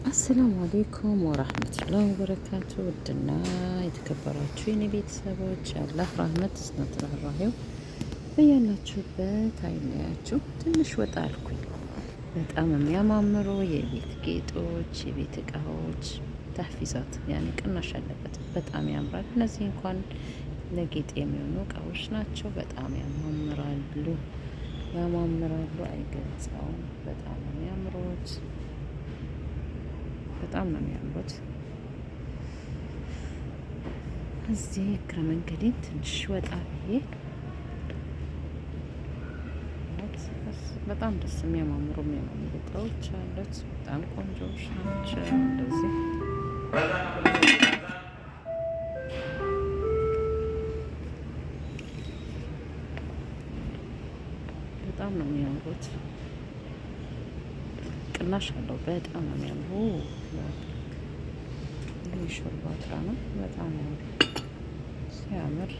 السلام عليكم ورحمة الله وبركاته። ውድና የተከበራችሁ የኔ ቤተሰቦች፣ የአላህ ራህመት እዝነት ርህራሄው በያላችሁበት አይለያችሁ። ትንሽ ወጣ አልኩኝ። በጣም የሚያማምሩ የቤት ጌጦች፣ የቤት እቃዎች تخفيضات ያኔ ቅናሽ አለበት። በጣም ያምራል። እነዚህ እንኳን ለጌጥ የሚሆኑ እቃዎች ናቸው። በጣም ያማምራሉ፣ ያማምራሉ፣ አይገልጸውም። በጣም ነው የሚያምሩት። በጣም ነው የሚያምሩት። እዚህ እግረ መንገዴን ትንሽ ወጣ ብዬ በጣም ደስ የሚያማምሩ የሚያማምሩ እቃዎች አሉት። በጣም ቆንጆዎች ናቸው። እንደዚህ በጣም ነው የሚያምሩት። ቅናሽ አለው። በጣም ነው የሚያምሩ። ይህ ሾርባ እቃ ነው። በጣም ያምሩ፣ ሲያምር።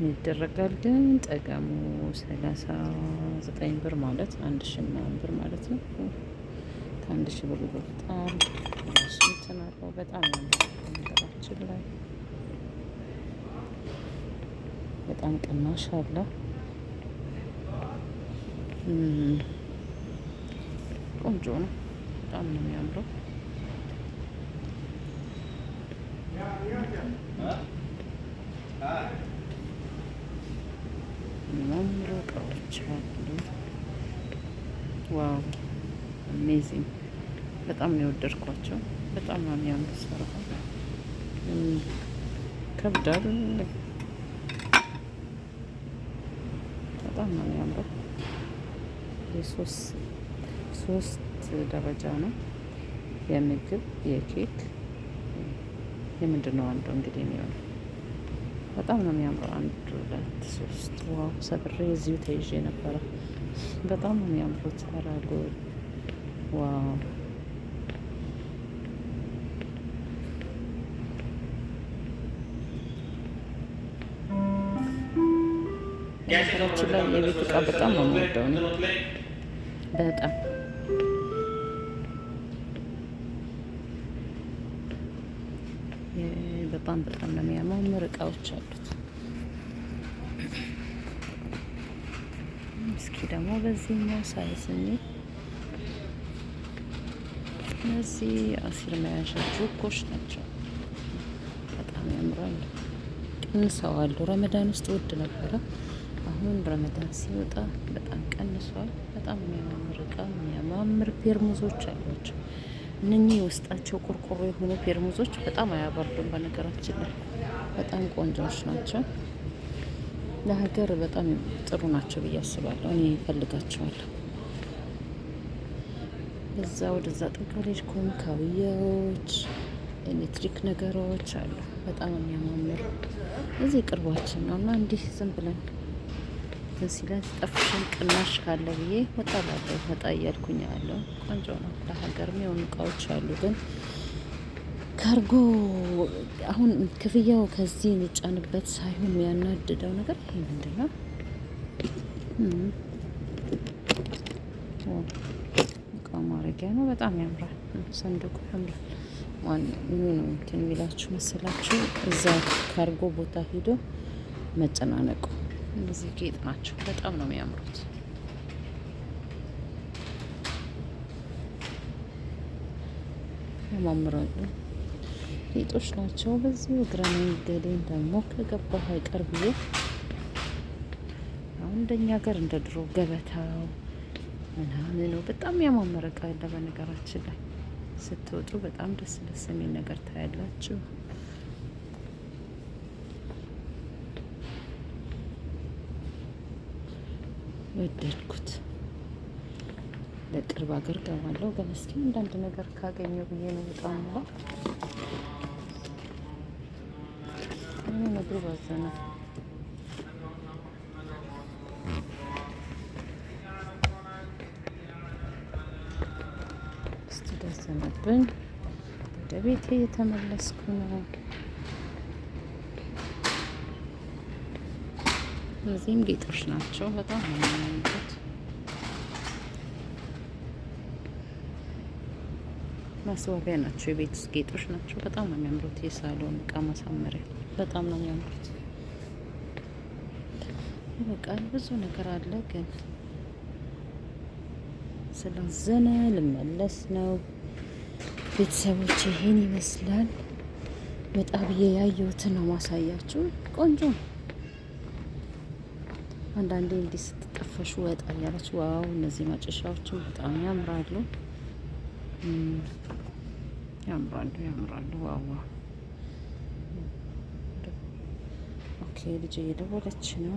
ይደረጋል ግን ጠቀሙ 39 ብር ማለት 1000 ምናምን ብር ማለት ነው። ከ1000 ብር ይበልጣል። ራሱ እንትን አለው። በጣም ያምራል። ነገራችን ላይ በጣም ቅናሽ አለ። ቆንጆ ነው። በጣም ነው የሚያምረው። የሚያምሩ እቃዎች አሉ። Wow, amazing! በጣም ነው የወደድኳቸው። በጣም ነው የሚያምሩ። صراحة ከብዳል። በጣም ነው የሚያምረው። የሶስት ሶስት ደረጃ ነው። የምግብ፣ የኬክ፣ የምንድን ነው አንዱ እንግዲህ የሚሆነው። በጣም ነው የሚያምረው። አንድ፣ ሁለት፣ ሶስት። Wow፣ ሰብሬ እዚሁ ተይዤ ነበረ። በጣም ነው የሚያምሩት። ኧረ ጉድ! Wow! ነገራችን ላይ የቤት እቃ በጣም ነው የምወደው እኔ፣ በጣም በጣም በጣም ነው የሚያማምር እቃዎች አሉት። እስኪ ደግሞ በዚህኛው size እኔ እነዚህ عصير መያዣ ጆኮች ናቸው። በጣም ያምራሉ። ቀንሰዋል። ረመዳን ውስጥ ውድ ነበረ። አሁን ረመዳን ሲወጣ በጣም ቀንሷል። በጣም የሚያማምር እቃ፣ የሚያማምር ፔርሙዞች አሏቸው። እነኚህ ውስጣቸው ቆርቆሮ የሆኑ ፔርሙዞች በጣም አያበርዱም። በነገራችን ላይ በጣም ቆንጆዎች ናቸው። ለሀገር በጣም ጥሩ ናቸው ብዬ አስባለሁ። እኔ እፈልጋቸዋለሁ። እዛ ወደዛ ጥንካሬጅ ካውያዎች፣ ኤሌክትሪክ ነገሮች አሉ። በጣም የሚያማምሩ እዚህ ቅርባችን ነው እና እንዲህ ዝም ብለን እንትን ሲለን ጠፍሽን ቅናሽ ካለ ብዬ ወጣ ላለሁ ወጣ እያልኩኝ ያለው ቆንጆ ነው። ለሀገር የሚሆኑ እቃዎች አሉ። ግን ካርጎ አሁን ክፍያው ከዚህ የሚጫንበት ሳይሆን የሚያናድደው ነገር ይሄ ምንድን ነው? እቃ ማድረጊያ ነው። በጣም ያምራል። ሰንዱቁ ያምራል። ማን ምኑ ነው እንትን የሚላችሁ መሰላችሁ? እዛ ካርጎ ቦታ ሂዶ መጨናነቁ። እነዚህ ጌጥ ናቸው። በጣም ነው የሚያምሩት። ያማምራሉ። ጌጦች ናቸው። በዚሁ እግረ መንገዴን ደግሞ ከገባሁ አይቀር ብዬ አሁን እንደኛ ሀገር እንደ ድሮ ገበታው ምናምኑ በጣም ያማመረ እቃ አለ። በነገራችን ላይ ስትወጡ በጣም ደስ ደስ የሚል ነገር ታያላችሁ። ወደድኩት። ለቅርብ ሀገር ገባለሁ፣ ግን እስኪ አንዳንድ ነገር ካገኘው ብዬ ነው። በጣም ነው እኔ እግሩ ባዘነ። እስቲ ደዘነብኝ። ወደ ቤቴ እየተመለስኩ ነው። እነዚህም ጌጦች ናቸው። በጣም ነው የሚያምሩት። ማስዋቢያ ናቸው። የቤት ውስጥ ጌጦች ናቸው። በጣም ነው የሚያምሩት። የሳሎን እቃ ማሳመሪያ በጣም ነው የሚያምሩት። ይበቃል። ብዙ ነገር አለ ግን ስላዘነ ልመለስ ነው። ቤተሰቦች ይሄን ይመስላል። ወጣ ብዬ ያየሁትን ነው ማሳያችሁ። ቆንጆ ነው። አንዳንዴ እንዲህ ስትጠፈሹ ወጣ እያለች wow! እነዚህ ማጨሻዎችን በጣም ያምራሉ፣ ያምራሉ፣ ያምራሉ። Wow wow! Okay፣ ልጅ እየደወለች ነው።